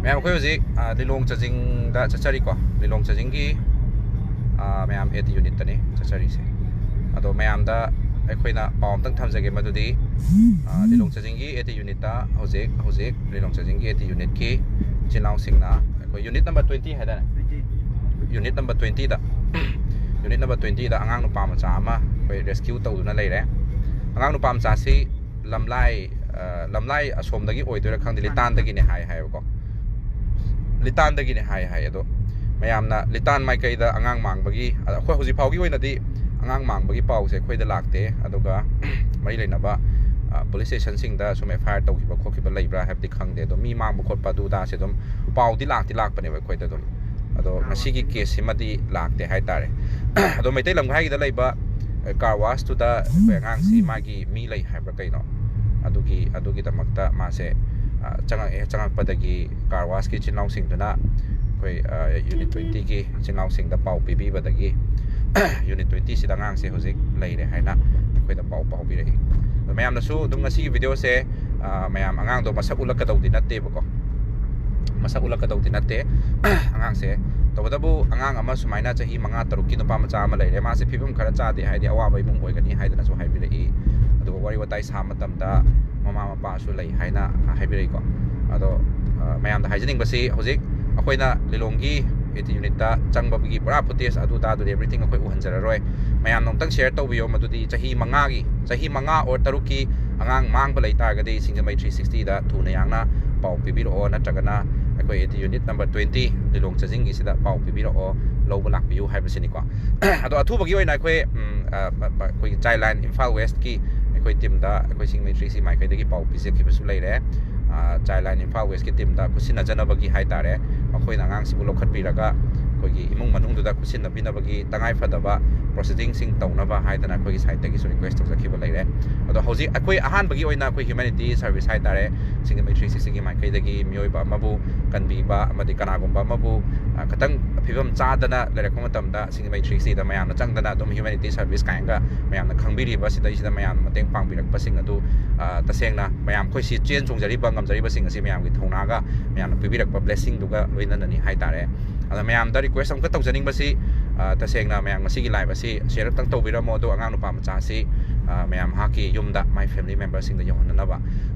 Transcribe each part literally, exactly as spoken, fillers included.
ꯃꯌꯥꯝ, ꯑꯩꯈꯣꯏ ꯍꯧꯖꯤꯛ, ꯑ, ꯂꯤꯂꯣꯡ ꯆꯥꯖꯤꯡꯗ ꯆꯠꯆꯔꯤꯀꯣ꯫ ꯂꯤꯂꯣꯡ ꯆꯥꯖꯤꯡꯒꯤ, ꯑ, ꯃꯌꯥꯝ, ꯑꯦ ꯇꯤ ꯌꯨꯅꯤꯠꯇꯅꯤ ꯆꯠꯆꯔꯤꯁꯦ꯫ ꯑꯗꯣ ꯃꯌꯥꯝꯗ ꯑꯩꯈꯣꯏꯅ ꯄꯥꯎ ꯑꯝꯇꯪ ꯊꯝꯖꯒꯦ, ꯃꯗꯨꯗꯤ, ꯑ, ꯂꯤꯂꯣꯡ ꯆꯥꯖꯤꯡꯒꯤ ꯑꯦ ꯇꯤ ꯌꯨꯅꯤꯠꯇ ꯍꯧꯖꯤꯛ, ꯍꯧꯖꯤꯛ ꯂꯤꯂꯣꯡ ꯆꯥꯖꯤꯡꯒꯤ ꯑꯦ ꯇꯤ ꯌꯨꯅꯤꯠꯀꯤ ꯏꯆꯤꯜ ꯏꯅꯥꯎꯁꯤꯡꯅ, ꯑꯩꯈꯣꯏ ꯌꯨꯅꯤꯠ ꯅꯝꯕꯔ ꯇ꯭ꯋꯦꯟꯇꯤ ꯍꯥꯏꯇꯥꯔꯦ, ꯌꯨꯅꯤꯠ ꯅꯝꯕꯔ ꯇ꯭ꯋꯦꯟꯇꯤꯗ, ꯌꯨꯅꯤꯠ ꯅꯝꯕꯔ ꯇ꯭ꯋꯦꯟꯇꯤꯗ ꯑꯉꯥꯡ ꯅꯨꯄꯥ ꯃꯆꯥ ꯑꯃ ꯑꯩꯈꯣꯏ ꯔꯦꯁꯀ꯭ꯌꯨ ꯇꯧꯗꯨꯅ ꯂꯩꯔꯦ꯫ ꯑꯉꯥꯡ ꯅꯨꯄꯥ ꯃꯆꯥꯁꯤ ꯂꯝꯂꯥꯏ, ꯑ, ꯂꯝꯂꯥꯏ ꯑꯁꯣꯝꯗꯒꯤ ꯑꯣꯏꯗꯣꯏꯔꯥ ꯈꯪꯗꯦ, ꯂꯤꯇꯥꯟꯗꯒꯤꯅꯦ ꯍꯥꯏ ꯍꯥꯏꯕꯀꯣ꯫ ꯂꯤꯇꯥꯟꯗꯒꯤꯅꯦ ꯍꯥꯏ ꯍꯥꯏ꯫ ꯑꯗꯣ ꯃꯌꯥꯝꯅ ꯂꯤꯇꯥꯟ ꯃꯥꯏꯀꯩꯗ ꯑꯉꯥꯡ ꯃꯥꯡꯕꯒꯤ, ꯑ, ꯑꯩꯈꯣꯏ ꯍꯧꯖꯤꯛ ꯐꯥꯎꯒꯤ ꯑꯣꯏꯅꯗꯤ ꯑꯉꯥꯡ ꯃꯥꯡꯕꯒꯤ ꯄꯥꯎꯁꯦ ꯑꯩꯈꯣꯏꯗ ꯂꯥꯛꯇꯦ꯫ ꯑꯗꯨꯒ ꯃꯔꯤ ꯂꯩꯅꯕ, ꯑ, ꯄꯨꯂꯤꯁ ꯁ꯭ꯇꯦꯁꯟꯁꯤꯡꯗ ꯁꯨꯝ ꯑꯦꯐ ꯑꯥꯏ ꯑꯥꯔ ꯇꯧꯈꯤꯕ ꯈꯣꯠꯈꯤꯕ ꯂꯩꯕ꯭ꯔꯥ ꯍꯥꯏꯕꯗꯤ ꯈꯪꯗꯦ꯫ ꯑꯗꯣ ꯃꯤ ꯃꯥꯡꯕ ꯈꯣꯠꯄ ꯑꯗꯨ ꯑꯗꯥꯁꯦ ꯑꯗꯨꯝ ꯄꯥꯎꯗꯤ ꯂꯥꯛꯇꯤ ꯂꯥꯛꯄꯅꯦꯕ ꯑꯩꯈꯣꯏꯗ ꯑꯗꯨꯝ꯫ ꯑꯗꯣ ꯉꯁꯤꯒꯤ ꯀꯦꯁꯁꯤꯃꯗꯤ ꯂꯥꯛꯇꯦ ꯍꯥꯏꯇꯥꯔꯦ꯫ ꯑꯗꯣ ꯃꯩꯇꯩ ꯂꯝꯈꯥꯏꯒꯤꯗ ꯂꯩꯕ, ꯑ, ꯀꯥꯔ ꯋꯥꯁꯇꯨꯗ ꯑꯩꯈꯣꯏ ꯑꯉꯥꯡꯁꯤ ꯃꯥꯒꯤ ꯃꯤ ꯂꯩ ꯍꯥꯏꯕ꯭ꯔꯥ ꯀꯩꯅꯣ, ꯑꯗꯨꯒꯤ, ꯑꯗꯨꯒꯤꯗꯃꯛꯇ ꯃꯥꯁꯦ, ꯑ, ꯆꯪꯉꯛꯑꯦ꯫ ꯆꯪꯉꯛꯄꯗꯒꯤ ꯀꯥꯔ ꯋꯥꯁꯀꯤ ꯏꯆꯤꯜ ꯏꯅꯥꯎꯁꯤꯡꯗꯨꯅ ꯑꯩꯈꯣꯏ, ꯑ, ꯌꯨꯅꯤꯠ ꯇ꯭ꯋꯦꯟꯇꯤꯒꯤ ꯏꯆꯤꯜ ꯏꯅꯥꯎꯁꯤꯡꯗ ꯄꯥꯎ ꯄꯤꯕꯤꯕꯗꯒꯤ ꯌꯨꯅꯤꯠ ꯇ꯭ꯋꯦꯟꯇꯤꯁꯤꯗ ꯑꯉꯥꯡꯁꯦ ꯍꯧꯖꯤꯛ ꯂꯩꯔꯦ ꯍꯥꯏꯅ ꯑꯩꯈꯣꯏꯗ ꯄꯥꯎ ꯐꯥꯎꯕꯤꯔꯛꯏ꯫ ꯑꯗꯣ ꯃꯌꯥꯝꯅꯁꯨ ꯑꯗꯨꯝ ꯉꯁꯤꯒꯤ ꯚꯤꯗꯤꯑꯣꯁꯦ, ꯑ, ꯃꯌꯥꯝ ꯑꯉꯥꯡꯗꯣ ꯃꯁꯛ ꯎꯠꯂꯛꯀꯗꯧꯗꯤ ꯅꯠꯇꯦꯕꯀꯣ, ꯃꯁꯛ ꯎꯠꯂꯛꯀꯗꯧꯗꯤ ꯅꯠꯇꯦ ꯑꯉꯥꯡꯁꯦ꯫ ꯇꯧꯕꯇꯕꯨ ꯑꯉꯥꯡ ꯑꯃ ꯁꯨꯃꯥꯏꯅ ꯆꯍꯤ ꯃꯉꯥ ꯇꯔꯨꯛꯀꯤ ꯅꯨꯄꯥ ꯃꯆꯥ ꯑꯃ ꯂꯩꯔꯦ, ꯃꯥꯁꯦ ꯐꯤꯕꯝ ꯈꯔ ꯆꯥꯗꯦ, ꯍꯥꯏꯗꯤ ꯑꯋꯥꯕ ꯏꯃꯨꯡ ꯑꯣꯏꯒꯅꯤ ꯍꯥꯏꯗꯅꯁꯨ ꯍꯥꯏꯕꯤꯔꯛꯏ꯫ ꯑꯗꯨꯒ ꯋꯥꯔꯤ ꯋꯥꯇꯥꯏ ꯁꯥꯕ ꯃꯇꯝꯗ ꯃꯃꯥ ꯃꯄꯥꯁꯨ ꯂꯩ ꯍꯥꯏꯅ ꯍꯥꯏꯕꯤꯔꯛꯏꯀꯣ꯫ ꯑꯗꯣ, ꯑ, ꯃꯌꯥꯝꯗ ꯍꯥꯏꯖꯅꯤꯡꯕꯁꯤ, ꯍꯧꯖꯤꯛ ꯑꯩꯈꯣꯏꯅ ꯂꯤꯂꯣꯡꯒꯤ ꯑꯦ ꯇꯤ ꯌꯨꯅꯤꯠꯇ ꯆꯪꯕꯒꯤ ꯄꯨꯔꯥ ꯐꯨꯇꯦꯖ ꯑꯗꯨ ꯑꯗꯥꯗꯨꯗꯤ everything ꯑꯩꯈꯣꯏ ꯎꯍꯟꯖꯔꯔꯣꯏ꯫ ꯃꯌꯥꯝꯅ ꯑꯃꯨꯛꯇꯪ ꯁꯤꯌꯔ ꯇꯧꯕꯤꯌꯣ, ꯃꯗꯨꯗꯤ ꯆꯍꯤ ꯃꯉꯥꯒꯤ, ꯆꯍꯤ ꯃꯉꯥ ꯑꯣꯔ ꯇꯔꯨꯛꯀꯤ ꯑꯉꯥꯡ ꯃꯥꯡꯕ ꯂꯩ ꯇꯥꯔꯒꯗꯤ ꯁꯤꯡꯖꯃꯩ ꯊ꯭ꯔꯤ ꯁꯤꯛꯁꯇꯤꯗ ꯊꯨꯅ ꯌꯥꯡꯅ ꯄꯥꯎ ꯄꯤꯕꯤꯔꯛꯑꯣ, ꯅꯠꯇ꯭ꯔꯒꯅ ꯑꯩꯈꯣꯏ A T unit number twenty Lilong ꯆꯥꯖꯤꯡꯒꯤꯁꯤꯗ ꯄꯥꯎ ꯄꯤꯕꯤꯔꯛꯑꯣ, ꯂꯧꯕ ꯂꯥꯛꯄꯤꯌꯨ ꯍꯥꯏꯕꯁꯤꯅꯤꯀꯣ꯫ ꯑꯗꯣ ꯑꯊꯨꯕꯒꯤ ꯑꯣꯏꯅ ꯑꯩꯈꯣꯏ, ꯎꯝ, ꯑ, ꯃ-, ꯃ-, ꯑꯩꯈꯣꯏꯒꯤ ꯆꯥꯏꯜ ꯂꯥꯏꯟ ꯏꯝꯐꯥꯜ ꯋꯦꯁꯀꯤ ꯑꯩꯈꯣꯏ ꯇꯤꯝꯗ, ꯑꯩꯈꯣꯏ ꯁꯤꯡꯖꯃꯩ ꯊ꯭ꯔꯤ ꯁꯤꯛꯁꯇꯤ ꯃꯥꯏꯀꯩꯗꯒꯤ ꯄꯥꯎ ꯄꯤꯖꯈꯤꯕꯁꯨ ꯂꯩꯔꯦ꯫ ꯑ, ꯆꯥꯏꯜ ꯂꯥꯏꯟ ꯏꯝꯐꯥꯜ ꯋꯦꯁꯀꯤ ꯇꯤꯝꯗ ꯈꯨꯠꯁꯤꯟꯅꯖꯅꯕꯒꯤ ꯍꯥꯏꯇꯥꯔꯦ, ꯃꯈꯣꯏꯅ ꯑꯉꯥꯡꯁꯤꯕꯨ ꯂꯧꯈꯠꯄꯤꯔꯒ ꯑꯩꯈꯣꯏꯒꯤ ꯏꯃꯨꯡ ꯃꯅꯨꯡꯗꯨꯗ ꯈꯨꯠꯁꯤꯟꯅꯕꯤꯅꯕꯒꯤ ꯇꯉꯥꯏ ꯐꯗꯕ ꯄ꯭ꯔꯣꯁꯤꯗꯤꯡꯁꯤꯡ ꯇꯧꯅꯕ ꯍꯥꯏꯗꯅ ꯑꯩꯈꯣꯏꯒꯤ ꯁꯥꯏꯠꯇꯒꯤꯁꯨ ꯔꯤꯀ꯭ꯋꯦꯁ ꯇꯧꯖꯈꯤꯕ ꯂꯩꯔꯦ꯫ ꯑꯗꯣ ꯍꯧꯖꯤꯛ ꯑꯩꯈꯣꯏ ꯑꯍꯥꯟꯕꯒꯤ ꯑꯣꯏꯅ ꯑꯩꯈꯣꯏ ꯍ꯭ꯌꯨꯃꯦꯅꯤꯇꯤ ꯁꯔꯚꯤꯁ ꯍꯥꯏ ꯇꯥꯔꯦ, ꯁꯤꯡꯖꯃꯩ ꯊ꯭ꯔꯤ ꯁꯤꯛꯁꯇꯤꯒꯤ ꯃꯥꯏꯀꯩꯗꯒꯤ ꯃꯤꯑꯣꯏꯕ ꯑꯃꯕꯨ ꯀꯟꯕꯤꯕ ꯑꯃꯗꯤ ꯀꯅꯥꯒꯨꯝꯕ ꯑꯃꯕꯨ, ꯑ, ꯈꯤꯇꯪ ꯐꯤꯕꯝ ꯆꯥꯗꯅ ꯂꯩꯔꯛꯄ ꯃꯇꯝꯗ ꯁꯤꯡꯖꯃꯩ ꯊ꯭ꯔꯤ ꯁꯤꯛꯁꯇꯤꯗ ꯃꯌꯥꯝꯅ ꯆꯪꯗꯅ ꯑꯗꯨꯝ ꯍ꯭ꯌꯨꯃꯦꯅꯤꯇꯤ ꯁꯔꯚꯤꯁ ꯀꯥꯏꯅꯒ ꯃꯌꯥꯝꯅ ꯈꯪꯕꯤꯔꯤꯕ ꯁꯤꯗꯩꯁꯤꯗ ꯃꯌꯥꯝꯅ ꯃꯇꯦꯡ ꯄꯥꯡꯕꯤꯔꯛꯄꯁꯤꯡ ꯑꯗꯨ, ꯑ, ꯇꯁꯦꯡꯅ ꯃꯌꯥꯝ ꯑꯩꯈꯣꯏ ꯁꯤ ꯆꯦꯟ ꯆꯣꯡꯖꯔꯤꯕ ꯉꯝꯖꯔꯤꯕꯁꯤꯡ ꯑꯁꯤ ꯃꯌꯥꯝꯒꯤ ꯊꯧꯅꯥꯒ ꯃꯌꯥꯝꯅ ꯄꯤꯕꯤꯔꯛꯄ ꯕ꯭ꯂꯦꯁꯤꯡꯗꯨꯒ ꯂꯣꯏꯅꯅꯅꯤ ꯍꯥꯏ ꯇꯥꯔꯦ꯫ ꯑꯗ ꯃꯌꯥꯝꯗ ꯔꯤꯀ꯭ꯋꯦꯁ ꯑꯃꯨꯛꯀ ꯇꯧꯖꯅꯤꯡꯕꯁꯤ, ꯑ, ꯇꯁꯦꯡꯅ ꯃꯌꯥꯝ ꯉꯁꯤꯒꯤ ꯂꯥꯏꯚ ꯑꯁꯤ ꯁꯤꯌꯔ ꯑꯝꯇꯪ ꯇꯧꯕꯤꯔꯝꯃꯣ, ꯑꯗꯣ ꯑꯉꯥꯡ ꯅꯨꯄꯥ ꯃꯆꯥ ꯑꯁꯤ, ꯑ, ꯃꯌꯥꯝ ꯃꯍꯥꯛꯀꯤ ꯌꯨꯝꯗ ꯃꯥꯏ ꯐꯦꯃꯤꯂꯤ ꯃꯦꯝꯕꯔꯁꯤꯡꯗ ꯌꯧꯍꯟꯅꯅꯕ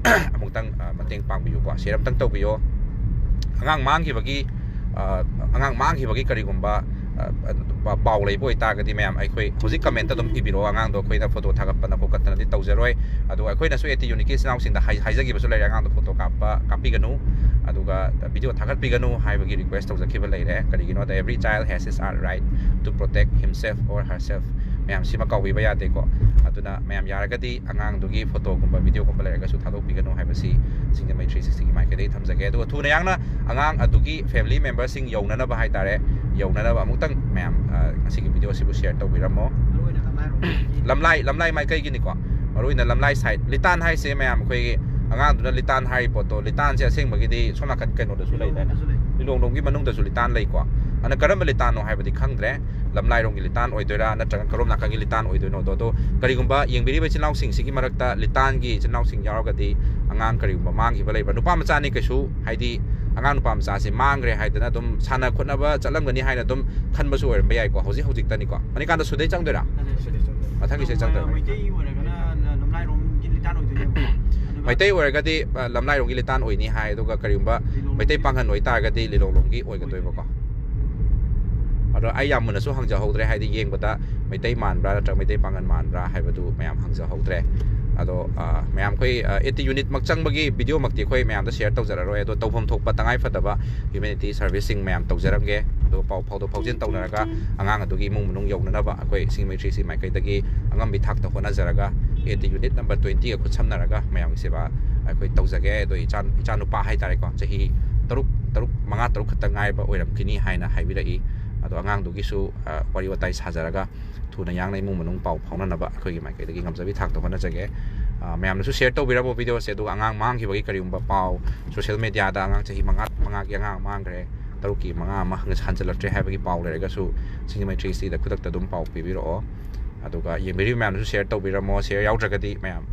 ꯑꯃꯨꯛꯇꯪ, ꯑ, ꯃꯇꯦꯡ ꯄꯥꯡꯕꯤꯌꯨꯀꯣ, ꯁꯤꯌꯔ ꯑꯝꯇꯪ ꯇꯧꯕꯤꯌꯣ꯫ ꯑꯉꯥꯡ ꯃꯥꯡꯈꯤꯕꯒꯤ, ꯑ, ꯑꯉꯥꯡ ꯃꯥꯡꯈꯤꯕꯒꯤ ꯀꯔꯤꯒꯨꯝꯕ, ꯑ, ꯄ-, ꯄꯥꯎ ꯂꯩꯕ ꯑꯣꯏꯇꯥꯔꯒꯗꯤ ꯃꯌꯥꯝ ꯑꯩꯈꯣꯏ ꯍꯧꯖꯤꯛ ꯀꯃꯦꯟꯇ ꯑꯗꯨꯝ ꯏꯕꯤꯔꯛꯑꯣ, ꯑꯉꯥꯡꯗꯣ ꯑꯩꯈꯣꯏꯅ ꯐꯣꯇꯣ ꯊꯥꯒꯠꯄꯅ ꯈꯣꯠꯀꯠꯇꯅꯗꯤ ꯇꯧꯖꯔꯣꯏ꯫ ꯑꯗꯨꯒ ꯑꯩꯈꯣꯏꯅꯁꯨ ꯑꯦ ꯇꯤ ꯌꯨꯅꯤꯠꯀꯤ ꯏꯆꯤꯟ ꯏꯅꯥꯎꯁꯤꯡꯗ ꯍꯥꯏ-, ꯍꯥꯏꯖꯈꯤꯕꯁꯨ ꯂꯩꯔꯦ, ꯑꯉꯥꯡꯗꯣ ꯐꯣꯇꯣ ꯀꯥꯞꯄ, ꯀꯥꯞꯄꯤꯒꯅꯨ, ꯑꯗꯨꯒ ꯚꯤꯗꯤꯑꯣ ꯊꯥꯒꯠꯄꯤꯒꯅꯨ ꯍꯥꯏꯕꯒꯤ ꯔꯤꯀ꯭ꯋꯦꯁ ꯇꯧꯖꯈꯤꯕ ꯂꯩꯔꯦ꯫ ꯀꯔꯤꯒꯤꯅꯣꯗ, every child has his right to protect himself or herself꯫ ꯃꯌꯥꯝ ꯁꯤꯃ ꯀꯥꯎꯕꯤꯕ ꯌꯥꯗꯦꯀꯣ꯫ ꯑꯗꯨꯅ ꯃꯌꯥꯝ ꯌꯥꯔꯒꯗꯤ ꯑꯉꯥꯡꯗꯨꯒꯤ ꯐꯣꯇꯣꯒꯨꯝꯕ, ꯚꯤꯗꯤꯑꯣꯒꯨꯝꯕ ꯂꯩꯔꯒꯁꯨ ꯊꯥꯗꯣꯛꯄꯤꯒꯅꯨ ꯍꯥꯏꯕꯁꯤ ꯁꯤꯡꯖꯃꯩ ꯊ꯭ꯔꯤ ꯁꯤꯛꯁꯇꯤꯒꯤ ꯃꯥꯏꯀꯩꯗꯒꯤ ꯊꯝꯖꯒꯦ꯫ ꯑꯗꯨꯒ ꯊꯨꯅ ꯌꯥꯡꯅ ꯑꯉꯥꯡ ꯑꯗꯨꯒꯤ ꯐꯦꯃꯤꯂꯤ ꯃꯦꯝꯕꯔꯁꯤꯡ ꯌꯧꯅꯅꯕ ꯍꯥꯏ ꯇꯥꯔꯦ, ꯌꯧꯅꯅꯕ ꯑꯃꯨꯛꯇꯪ ꯃꯌꯥꯝ, ꯑ, ꯉꯁꯤꯒꯤ ꯚꯤꯗꯤꯑꯣ ꯑꯁꯤꯕꯨ ꯁꯤꯌꯔ ꯇꯧꯕꯤꯔꯝꯃꯣ꯫ ꯃꯔꯨꯑꯣꯏꯅ ꯂꯝꯂꯥꯏꯔꯣꯝꯗꯒꯤ꯫ ꯂꯝꯂꯥꯏ, ꯂꯝꯂꯥꯏ ꯃꯥꯏꯀꯩꯒꯤꯅꯤꯀꯣ꯫ ꯃꯔꯨꯑꯣꯏꯅ ꯂꯝꯂꯥꯏ ꯁꯥꯏꯠ꯫ ꯂꯤꯇꯥꯟ ꯍꯥꯏꯁꯦ ꯃꯌꯥꯝ ꯑꯩꯈꯣꯏꯒꯤ ꯑꯉꯥꯡꯗꯨꯅ ꯂꯤꯇꯥꯟ ꯍꯥꯏꯔꯤ ꯄꯣꯠꯇꯣ, ꯂꯤꯇꯥꯟꯁꯦ ꯑꯁꯦꯡꯕꯒꯤꯗꯤ ꯁꯣꯝ ꯅꯥꯀꯟ ꯀꯩꯅꯣꯗꯁꯨ ꯂꯩꯗꯥꯏꯅꯦ? ꯂꯤꯂꯣꯡꯂꯣꯝꯗꯁꯨ ꯂꯩ꯫ ꯂꯤꯂꯣꯡꯂꯣꯝꯒꯤ ꯃꯅꯨꯡꯗꯁꯨ ꯂꯤꯇꯥꯟ ꯂꯩꯀꯣ꯫ ꯑꯗꯨꯅ ꯀꯔꯝꯕ ꯂꯤꯇꯥꯟꯅꯣ ꯍꯥꯏꯕꯗꯤ ꯈꯪꯗ꯭ꯔꯦ꯫ ꯂꯝꯂꯥꯏꯔꯣꯝꯒꯤ ꯂꯤꯇꯥꯟ ꯑꯣꯏꯗꯣꯏꯔꯥ ꯅꯠꯇ꯭ꯔꯒ ꯀꯔꯣꯝ ꯅꯥꯀꯟꯒꯤ ꯂꯤꯇꯥꯟ ꯑꯣꯏꯗꯣꯏꯅꯣꯗꯣ꯫ ꯑꯗꯣ ꯀꯔꯤꯒꯨꯝꯕ ꯌꯦꯡꯕꯤꯔꯤꯕ ꯏꯆꯤꯜ ꯏꯅꯥꯎꯁꯤꯡꯁꯤꯒꯤ ꯃꯔꯛꯇ ꯂꯤꯇꯥꯟꯒꯤ ꯏꯆꯤꯜ ꯏꯅꯥꯎꯁꯤꯡ ꯌꯥꯎꯔꯒꯗꯤ, ꯑꯉꯥꯡ ꯀꯔꯤꯒꯨꯝꯕ ꯃꯥꯡꯈꯤꯕ ꯂꯩꯕ꯭ꯔꯥ? ꯅꯨꯄꯥ ꯃꯆꯥꯅꯤ ꯀꯩꯁꯨ, ꯍꯥꯏꯗꯤ ꯑꯉꯥꯡ ꯅꯨꯄꯥ ꯃꯆꯥꯁꯦ ꯃꯥꯡꯈ꯭ꯔꯦ ꯍꯥꯏꯗꯅ ꯑꯗꯨꯝ ꯁꯥꯟꯅ ꯈꯣꯠꯅꯕ ꯆꯠꯂꯝꯒꯅꯤ ꯍꯥꯏꯅ ꯑꯗꯨꯝ ꯈꯟꯕꯁꯨ ꯑꯣꯏꯔꯝꯕ ꯌꯥꯏꯀꯣ꯫ ꯍꯧꯖꯤꯛ ꯍꯧꯖꯤꯛꯇꯅꯤꯀꯣ꯫ ꯃꯅꯤꯀꯥꯟꯇ ꯁꯨꯗꯩ ꯆꯪꯗꯣꯏꯔꯥ? ꯃꯊꯪꯒꯤꯁꯦ ꯆꯪꯗꯣꯏꯔꯥ? ꯃꯩꯇꯩ ꯑꯣꯏꯔꯒꯗꯤ, ꯑ, ꯂꯝꯂꯥꯏꯔꯣꯝꯒꯤ ꯂꯤꯇꯥꯟ ꯑꯣꯏꯅꯤ ꯍꯥꯏ, ꯑꯗꯨꯒ ꯀꯔꯤꯒꯨꯝꯕ ꯃꯩꯇꯩ ꯄꯥꯡꯒꯟ ꯑꯣꯏꯇꯥꯔꯒꯗꯤ ꯂꯤꯂꯣꯡꯂꯣꯝꯒꯤ ꯑꯣꯏꯒꯗꯣꯏꯕꯀꯣ꯫ ꯑꯗꯣ ꯑꯩ ꯌꯥꯝ ꯃꯨꯟꯅꯁꯨ ꯍꯪꯖꯍꯧꯗ꯭ꯔꯦ, ꯍꯥꯏꯗꯤ ꯌꯦꯡꯕꯗ ꯃꯩꯇꯩ ꯃꯥꯟꯕ꯭ꯔꯥ ꯅꯠꯇ꯭ꯔꯒ ꯃꯩꯇꯩ ꯄꯥꯡꯒꯟ ꯃꯥꯟꯕ꯭ꯔꯥ ꯍꯥꯏꯕꯗꯨ ꯃꯌꯥꯝ ꯍꯪꯖꯍꯧꯗ꯭ꯔꯦ꯫ ꯑꯗꯣ, ꯑ, ꯃꯌꯥꯝ ꯑꯩꯈꯣꯏ, ꯑ, ꯑꯦ ꯇꯤ ꯌꯨꯅꯤꯠꯃꯛ ꯆꯪꯕꯒꯤ ꯚꯤꯗꯤꯑꯣꯃꯛꯇꯤ ꯑꯩꯈꯣꯏ ꯃꯌꯥꯝꯗ ꯁꯤꯌꯔ ꯇꯧꯖꯔꯔꯣꯏ꯫ ꯑꯗꯣ ꯇꯧꯐꯝ ꯊꯣꯛꯄ ꯇꯉꯥꯏ ꯐꯗꯕ ꯍ꯭ꯌꯨꯃꯦꯅꯤꯇꯤ ꯁꯔꯚꯤꯁꯁꯤꯡ ꯃꯌꯥꯝ ꯇꯧꯖꯔꯝꯒꯦ꯫ ꯑꯗꯣ ꯄꯥꯎ ꯐꯥꯎꯗꯣꯛ ꯐꯥꯎꯖꯤꯟ ꯇꯧꯅꯔꯒ ꯑꯉꯥꯡ ꯑꯗꯨꯒꯤ ꯏꯃꯨꯡ ꯃꯅꯨꯡ ꯌꯧꯅꯅꯕ ꯑꯩꯈꯣꯏ ꯁꯤꯡꯖꯃꯩ ꯊ꯭ꯔꯤ ꯁꯤꯛꯁꯇꯤ ꯃꯥꯏꯀꯩꯗꯒꯤ ꯑꯉꯝꯕꯤ ꯊꯥꯛꯇ ꯍꯣꯠꯅꯖꯔꯒ ꯑꯦ ꯇꯤ ꯌꯨꯅꯤꯠ ꯅꯝꯕꯔ ꯇ꯭ꯋꯦꯟꯇꯤꯒ ꯈꯨꯠꯁꯝꯅꯔꯒ ꯃꯌꯥꯝꯒꯤ ꯁꯦꯕꯥ ꯑꯩꯈꯣꯏ ꯇꯧꯖꯒꯦ꯫ ꯑꯗꯣ ꯏꯆꯥ, ꯏꯆꯥꯅꯨꯄꯥ ꯍꯥꯏꯇꯥꯔꯦꯀꯣ, ꯆꯍꯤ ꯇꯔꯨꯛ ꯇꯔꯨꯛ ꯃꯉꯥ ꯇꯔꯨꯛ ꯈꯛꯇ ꯉꯥꯏꯕ ꯑꯣꯏꯔꯝꯈꯤꯅꯤ ꯍꯥꯏꯅ ꯍꯥꯏꯕꯤꯔꯛꯏ꯫ ꯑꯗꯣ ꯑꯉꯥꯡꯗꯨꯒꯤꯁꯨ ꯋꯥꯔꯤ ꯋꯥꯇꯥꯏ ꯁꯥꯖꯔꯒ ꯊꯨꯅ ꯌꯥꯡꯅ ꯏꯃꯨꯡ ꯃꯅꯨꯡ ꯄꯥꯎ ꯐꯥꯎꯅꯅꯕ ꯑꯩꯈꯣꯏꯒꯤ ꯃꯥꯏꯀꯩꯗꯒꯤ ꯉꯝꯖꯕꯤ ꯊꯥꯛꯇ ꯍꯣꯠꯅꯖꯒꯦ꯫ ꯃꯌꯥꯝꯅꯁꯨ ꯁꯤꯌꯔ ꯇꯧꯕꯤꯔꯝꯃꯣ ꯚꯤꯗꯤꯑꯣꯁꯦ꯫ ꯑꯗꯨꯒ ꯑꯉꯥꯡ ꯃꯥꯡꯈꯤꯕꯒꯤ ꯀꯔꯤꯒꯨꯝꯕ ꯄꯥꯎ, ꯁꯣꯁꯤꯌꯦꯜ ꯃꯦꯗꯤꯌꯥꯗ ꯑꯉꯥꯡ ꯆꯍꯤ ꯃꯉꯥ ꯃꯉꯥꯒꯤ ꯑꯉꯥꯡ ꯃꯥꯡꯈ꯭ꯔꯦ, ꯇꯔꯨꯛꯀꯤ ꯃꯉꯥ ꯑꯃ ꯍꯟꯖꯤꯜꯂꯛꯇ꯭ꯔꯦ ꯍꯥꯏꯕꯒꯤ ꯄꯥꯎ ꯂꯩꯔꯒꯁꯨ, ꯁꯤꯡꯖꯃꯩ ꯊ꯭ꯔꯤ ꯁꯤꯛꯁꯇꯤꯗ ꯈꯨꯗꯛꯇ ꯑꯗꯨꯝ ꯄꯥꯎ ꯄꯤꯕꯤꯔꯛꯑꯣ꯫ ꯑꯗꯨꯒ ꯌꯦꯡꯕꯤꯔꯤꯕ ꯃꯌꯥꯝꯅꯁꯨ ꯁꯤꯌꯔ ꯇꯧꯕꯤꯔꯝꯃꯣ꯫ ꯁꯤꯌꯔ ꯌꯥꯎꯗ꯭ꯔꯒꯗꯤ ꯃꯌꯥꯝ,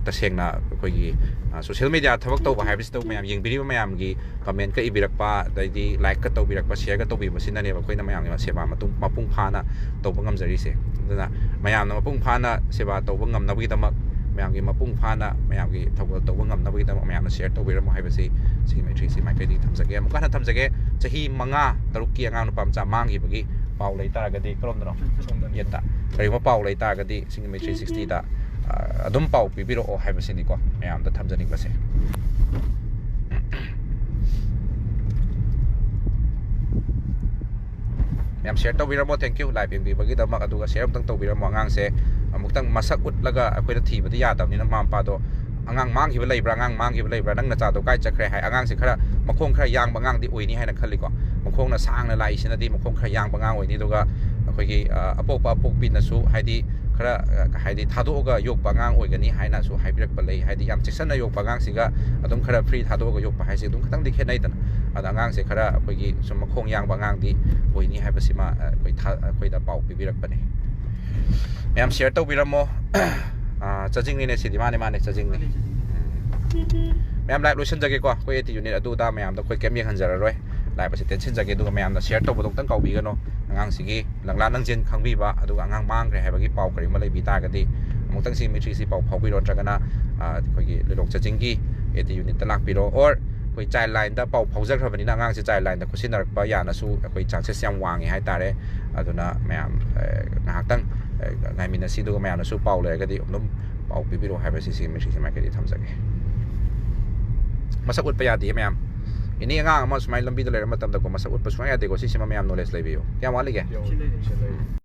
ꯇꯁꯦꯡꯅ ꯑꯩꯈꯣꯏꯒꯤ ꯁꯣꯁꯤꯌꯦꯜ ꯃꯦꯗꯤꯌꯥ ꯊꯕꯛ ꯇꯧꯕ ꯍꯥꯏꯕꯁꯤꯗ ꯃꯌꯥꯝ ꯌꯦꯡꯕꯤꯔꯤꯕ ꯃꯌꯥꯝꯒꯤ ꯀꯃꯦꯟꯀ ꯏꯕꯤꯔꯛꯄ, ꯑꯗꯩꯗꯤ ꯂꯥꯏꯛꯀ ꯇꯧꯕꯤꯔꯛꯄ, ꯁꯤꯌꯔꯒ ꯇꯧꯕꯤꯕꯁꯤꯅꯅꯦꯕ ꯑꯩꯈꯣꯏꯅ ꯃꯌꯥꯝꯒꯤ ꯁꯦꯕꯥ ꯃꯇꯨꯡ, ꯃꯄꯨꯡ ꯐꯥꯅ ꯇꯧꯕ ꯉꯝꯖꯔꯤꯁꯦ꯫ ꯑꯗꯨꯅ ꯃꯌꯥꯝꯅ ꯃꯄꯨꯡ ꯐꯥꯅ ꯁꯦꯕꯥ ꯇꯧꯕ ꯉꯝꯅꯕꯒꯤꯗꯃꯛ, ꯃꯌꯥꯝꯒꯤ ꯃꯄꯨꯡ ꯐꯥꯅ ꯃꯌꯥꯝꯒꯤ ꯊꯧꯒꯜ ꯇꯧꯕ ꯉꯝꯅꯕꯒꯤꯗꯃꯛ ꯃꯌꯥꯝꯅ ꯁꯤꯌꯔ ꯇꯧꯕꯤꯔꯝꯃꯣ ꯍꯥꯏꯕꯁꯤ ꯁꯤꯒꯤ ꯃꯩꯇ꯭ꯔꯤꯁꯤ ꯃꯥꯏꯀꯩꯗꯒꯤ ꯊꯝꯖꯒꯦ꯫ ꯑꯃꯨꯛꯀ ꯍꯟꯅ ꯊꯝꯖꯒꯦ, ꯆꯍꯤ ꯃꯉꯥ ꯇꯔꯨꯛꯀꯤ ꯑꯉꯥꯡ ꯅꯨꯄꯥ ꯃꯆꯥ ꯃꯥꯡꯈꯤꯕꯒꯤ ꯄꯥꯎ ꯂꯩ ꯇꯥꯔꯒꯗꯤ, ꯀꯔꯣꯝꯗꯅꯣ? ꯁꯣꯝꯗꯅꯤ꯫ ꯌꯦꯠꯇ꯫ ꯀꯔꯤꯒꯨꯝꯕ ꯄꯥꯎ ꯂꯩ ꯇꯥꯔꯒꯗꯤ ꯁꯤꯒꯤ ꯃꯩꯇ꯭ꯔꯤ ꯁꯤꯛꯁꯇꯤꯗ ꯑꯗꯨꯝ ꯄꯥꯎ ꯄꯤꯕꯤꯔꯛꯑꯣ ꯍꯥꯏꯕꯁꯤꯅꯤꯀꯣ ꯃꯌꯥꯝꯗ ꯊꯝꯖꯅꯤꯡꯕꯁꯦ꯫ ꯃꯌꯥꯝ ꯁꯤꯌꯔ ꯇꯧꯕꯤꯔꯝꯃꯣ, thank you live ꯌꯦꯡꯕꯤꯕꯒꯤꯗꯃꯛ꯫ ꯑꯗꯨꯒ ꯁꯤꯌꯔ ꯑꯃꯨꯛꯇꯪ ꯇꯧꯕꯤꯔꯝꯃꯣ꯫ ꯑꯉꯥꯡꯁꯦ ꯑꯃꯨꯛꯇꯪ ꯃꯁꯛ ꯎꯠꯂꯒ ꯑꯩꯈꯣꯏꯅ ꯊꯤꯕꯗꯤ ꯌꯥꯗꯕꯅꯤꯅ, ꯃꯃꯥ ꯃꯄꯥꯗꯣ ꯑꯉꯥꯡ ꯃꯥꯡꯈꯤꯕ ꯂꯩꯕ꯭ꯔꯥ, ꯑꯉꯥꯡ ꯃꯥꯡꯈꯤꯕ ꯂꯩꯕ꯭ꯔꯥ, ꯅꯪ ꯅꯆꯥꯗꯣ ꯀꯥꯏ ꯆꯠꯈ꯭ꯔꯦ ꯍꯥꯏ꯫ ꯑꯉꯥꯡꯁꯦ ꯈꯔ ꯃꯈꯣꯡ ꯈꯔ ꯌꯥꯡꯕ ꯑꯉꯥꯡꯗꯤ ꯑꯣꯏꯅꯤ ꯍꯥꯏꯅ ꯈꯜꯂꯤꯀꯣ꯫ ꯃꯈꯣꯡꯅ ꯁꯥꯡꯅ ꯂꯥꯛꯏꯁꯤꯅꯗꯤ ꯃꯈꯣꯡ ꯈꯔ ꯌꯥꯡꯕ ꯑꯉꯥꯡ ꯑꯣꯏꯅꯤ꯫ ꯑꯗꯨꯒ ꯑꯩꯈꯣꯏꯒꯤ ꯑꯄꯣꯛꯄ ꯑꯄꯣꯛꯄꯤꯅꯁꯨ ꯍꯥꯏꯗꯤ ꯈꯔ ꯍꯥꯏꯗꯤ ꯊꯥꯗꯣꯛꯑꯒ ꯌꯣꯛꯄ ꯑꯉꯥꯡ ꯑꯣꯏꯒꯅꯤ ꯍꯥꯏꯅꯁꯨ ꯍꯥꯏꯕꯤꯔꯛꯄ ꯂꯩ꯫ ꯍꯥꯏꯗꯤ ꯌꯥꯝ ꯆꯦꯛꯁꯤꯟꯅ ꯌꯣꯛꯄ ꯑꯉꯥꯡꯁꯤꯒ ꯑꯗꯨꯝ ꯈꯔ ꯐ꯭ꯔꯤ ꯊꯥꯗꯣꯛꯑꯒ ꯌꯣꯛꯄ ꯍꯥꯏꯁꯦ ꯑꯗꯨꯝ ꯈꯤꯇꯪꯗꯤ ꯈꯦꯠꯅꯩꯗꯅ꯫ ꯑꯗ ꯑꯉꯥꯡꯁꯦ ꯈꯔ ꯑꯩꯈꯣꯏꯒꯤ ꯁꯨꯝ ꯃꯈꯣꯡ ꯌꯥꯡꯕ ꯑꯉꯥꯡꯗꯤ ꯑꯣꯏꯅꯤ ꯍꯥꯏꯕꯁꯤꯃ ꯑꯩꯈꯣꯏ ꯊꯥ-, ꯑꯩꯈꯣꯏꯗ ꯄꯥꯎ ꯄꯤꯕꯤꯔꯛꯄꯅꯦ꯫ ꯃꯌꯥꯝ ꯁꯤꯌꯔ ꯇꯧꯕꯤꯔꯝꯃꯣ꯫ ꯆꯥꯖꯤꯡꯅꯤꯅꯦ ꯁꯤꯗꯤ, ꯃꯥꯅꯦ, ꯃꯥꯅꯦ, ꯆꯥꯖꯤꯡꯅꯤ꯫ ꯃꯌꯥꯝ ꯂꯥꯏꯚ ꯂꯣꯏꯁꯤꯟꯖꯒꯦꯀꯣ꯫ ꯑꯩꯈꯣꯏ ꯑꯦ ꯇꯤ ꯌꯨꯅꯤꯠ ꯑꯗꯨ ꯑꯗꯥ ꯃꯌꯥꯝꯗꯣ ꯑꯩꯈꯣꯏ ꯀꯩꯝ ꯌꯦꯡꯍꯟꯖꯔꯔꯣꯏ꯫ ꯂꯥꯏꯚ ꯑꯁꯤ ꯇꯦꯟꯁꯤꯟꯖꯒꯦ꯫ ꯑꯗꯨꯒ ꯃꯌꯥꯝꯅ ꯁꯤꯌꯔ ꯇꯧꯕꯗꯣ ꯑꯝꯇꯪ ꯀꯥꯎꯕꯤꯒꯅꯨ꯫ ꯑꯉꯥꯡꯁꯤꯒꯤ ꯂꯪꯂꯥ ꯂꯪꯖꯦꯟ ꯈꯪꯕꯤꯕ, ꯑꯗꯨꯒ ꯑꯉꯥꯡ ꯃꯥꯡꯈ꯭ꯔꯦ ꯍꯥꯏꯕꯒꯤ ꯄꯥꯎ ꯀꯔꯤꯒꯨꯝꯕ ꯂꯩꯕꯤ ꯇꯥꯔꯒꯗꯤ ꯑꯃꯨꯛꯇꯪ ꯁꯤ ꯃꯩꯇ꯭ꯔꯤꯁꯤ ꯄꯥꯎ ꯐꯥꯎꯕꯤꯔꯣ, ꯅꯠꯇ꯭ꯔꯒꯅ ꯑꯩꯈꯣꯏꯒꯤ ꯂꯤꯂꯣꯡ ꯆꯥꯖꯤꯡꯒꯤ ꯑꯦ ꯇꯤ ꯌꯨꯅꯤꯠꯇ ꯂꯥꯛꯄꯤꯔꯣ, or ꯑꯩꯈꯣꯏ ꯆꯥꯏꯜ ꯂꯥꯏꯟꯗ ꯄꯥꯎ ꯐꯥꯎꯖꯈ꯭ꯔꯕꯅꯤꯅ ꯑꯉꯥꯡꯁꯦ ꯆꯥꯏꯜ ꯂꯥꯏꯟꯗ ꯈꯨꯠꯁꯤꯟꯅꯔꯛꯄ ꯌꯥꯅꯁꯨ ꯑꯩꯈꯣꯏ ꯆꯥꯟꯁꯦꯁ ꯌꯥꯝ ꯋꯥꯡꯉꯦ ꯍꯥꯏꯇꯥꯔꯦ꯫ ꯑꯗꯨꯅ ꯃꯌꯥꯝ ꯉꯥꯏꯍꯥꯛꯇꯪ ꯉꯥꯏꯃꯤꯟꯅꯁꯤ꯫ ꯑꯗꯨꯒ ꯃꯌꯥꯝꯅꯁꯨ ꯄꯥꯎ ꯂꯩꯔꯒꯗꯤ ꯑꯗꯨꯝ ꯄꯥꯎ ꯄꯤꯕꯤꯔꯛꯑꯣ ꯍꯥꯏꯕꯁꯤ ꯁꯤ ꯃꯩꯇ꯭ꯔꯤꯁꯤ ꯃꯥꯏꯀꯩꯗꯒꯤ ꯊꯝꯖꯒꯦ꯫ ꯃꯁꯛ ꯎꯠꯄ ꯌꯥꯗꯦ ꯃꯌꯥꯝ꯫ ꯑꯦꯅꯤ ꯑꯉꯥꯡ ꯑꯃ ꯁꯨꯃꯥꯏꯅ ꯂꯝꯕꯤꯗ ꯂꯩꯔ ꯃꯇꯝꯗꯀꯣ, ꯃꯁꯛ ꯎꯠꯄ ꯁꯨꯡꯌꯥ ꯌꯥꯗꯦꯀꯣ꯫ ꯁꯤꯁꯤꯃ ꯃꯌꯥꯝ ꯅꯣꯂꯦꯖ ꯂꯩꯕꯤꯌꯨ꯫ ꯀꯌꯥꯝ ꯋꯥꯠꯂꯤꯒꯦ? ꯁꯤ ꯂꯩꯔꯤ, ꯁꯤ ꯂꯩꯔꯤ꯫